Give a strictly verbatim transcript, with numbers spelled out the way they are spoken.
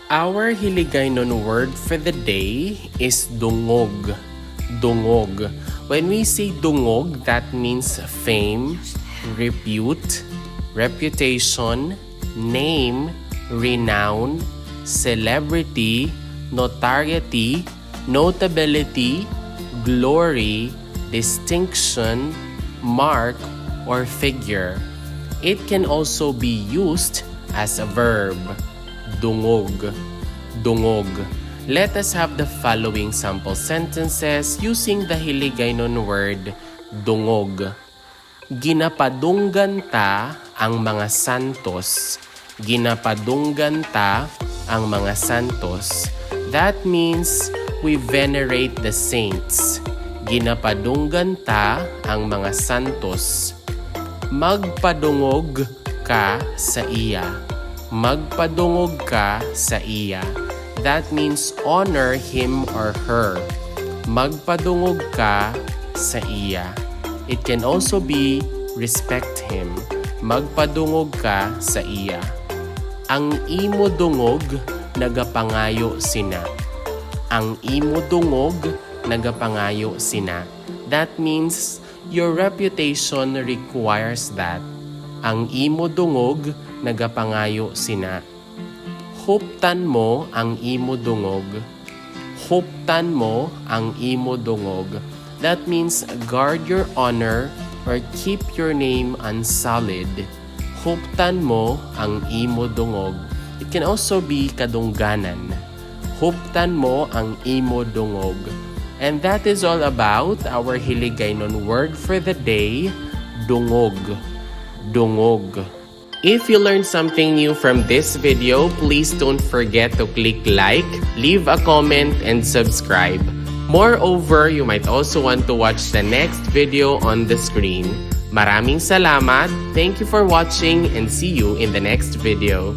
Our Hiligaynon word for the day is dungog. Dungog. When we say dungog, that means fame, repute, reputation, name, renown, celebrity, notoriety, notability, glory, distinction, mark, or figure. It can also be used as a verb. Dungog. Dungog. Let us have the following sample sentences using the Hiligaynon word dungog. Ginapadunggan ta ang mga santos. Ginapadunggan ta ang mga santos. That means we venerate the saints. Ginapadunggan ta ang mga santos. Magpadungog ka sa iya. Magpadungog ka sa iya. That means honor him or her. Magpadungog ka sa iya. It can also be respect him. Magpadungog ka sa iya. Ang imo dungog nagapangayo sina. Ang imo dungog nagapangayo sina. That means your reputation requires that. Ang imo dungog nagapangayo sina. Huptan mo ang imo dungog. Huptan mo ang imo dungog. That means guard your honor or keep your name unsullied. Huptan mo ang imo dungog. It can also be kadungganan. Huptan mo ang imo dungog. And that is all about our Hiligaynon word for the day, dungog. Dungog. If you learned something new from this video, please don't forget to click like, leave a comment, and subscribe. Moreover, you might also want to watch the next video on the screen. Maraming salamat. Thank you for watching and see you in the next video.